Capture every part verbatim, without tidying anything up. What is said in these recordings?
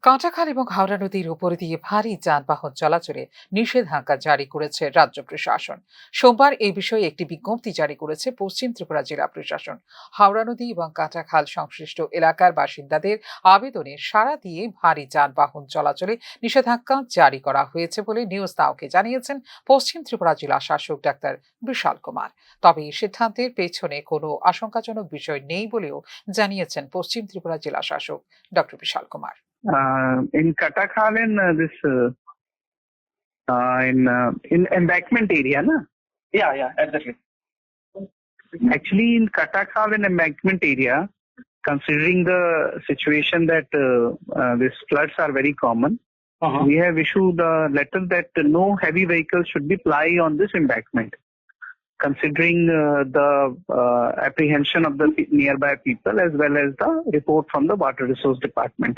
কাটাখাল এবং হাওড়া নদীর উপর দিয়ে ভারী যানবাহন চলাচলে নিষেধাজ্ঞা জারি করেছে রাজ্য প্রশাসন। সোমবার এই বিষয়ে একটি বিজ্ঞপ্তি জারি করেছে পশ্চিম ত্রিপুরা জেলা প্রশাসন। হাওড়া নদী এবং কাটাখাল সংশ্লিষ্ট এলাকার বাসিন্দাদের আবেদনে সাড়া দিয়ে ভারী যানবাহন চলাচলে নিষেধাজ্ঞা জারি করা হয়েছে বলে নিউজ নাওকে জানিয়েছেন পশ্চিম ত্রিপুরা জেলা শাসক ডাক্তার বিশাল কুমার। তবে এই সিদ্ধান্তের পেছনে কোনো আশঙ্কাজনক বিষয় নেই বলেও জানিয়েছেন পশ্চিম ত্রিপুরা জেলা শাসক ডক্টর বিশাল Kumar. Uh, in Katakhal and uh, this uh, uh, in uh, in embankment area, na? Yeah, yeah, exactly. Actually, in Katakhal and embankment area, considering the situation that uh, uh, these floods are very common, uh-huh, we have issued a letter that no heavy vehicles should be ply on this embankment, considering uh, the uh, apprehension of the pe- nearby people as well as the report from the Water Resource Department.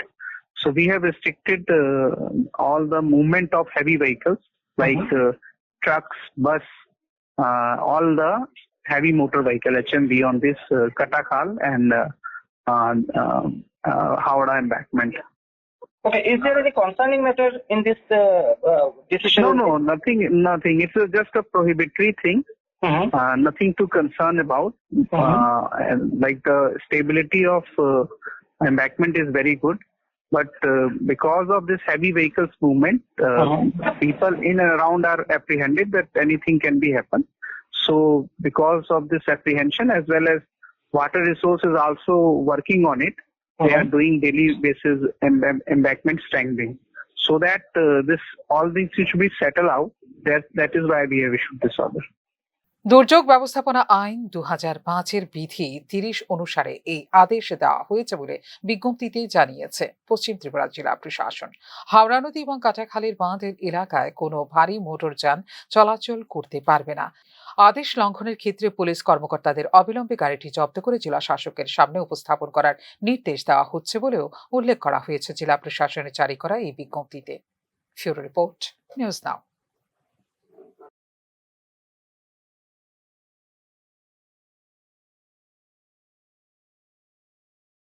So we have restricted uh, all the movement of heavy vehicles like uh, trucks, bus, uh, all the heavy motor vehicle H M V on this uh, Katakhal and uh, uh, uh, uh, Howrah embankment. Okay, is there any concerning matter in this uh, uh, decision? No, no, nothing, nothing. It's uh, just a prohibitory thing. Mhm. Uh, nothing to concern about. Mhm. Uh, and like the stability of uh, embankment is very good, but uh, because of this heavy vehicles movement, uh, Mhm. people in and around are apprehended that anything can be happened. So, because of this apprehension, as well as Water Resource is also working on it, they are Mhm. doing daily basis em- em- embankment strengthening, so that uh, this all things should be settled out. That that is why we have issued this order. দুর্যোগ ব্যবস্থাপনা আইন দু হাজার পাঁচের বিধি তিরিশ অনুসারে এই আদেশ দেওয়া হয়েছে বলে বিজ্ঞপ্তিতে জানিয়েছে পশ্চিম ত্রিপুরা জেলা প্রশাসন। হাওড়া নদী এবং কাটাখালীর বাঁধের এলাকায় কোনো ভারী মোটর যান চলাচল করতে পারবে না। আদেশ লঙ্ঘনের ক্ষেত্রে পুলিশ কর্মকর্তাদের অবিলম্বে গাড়িটি জব্দ করে জেলা শাসকের সামনে উপস্থাপন করার নির্দেশ দেওয়া হচ্ছে বলেও উল্লেখ করা হয়েছে জেলা প্রশাসনের জারি করা এই বিজ্ঞপ্তিতে। ফিউরো রিপোর্ট, নিউজ নাও।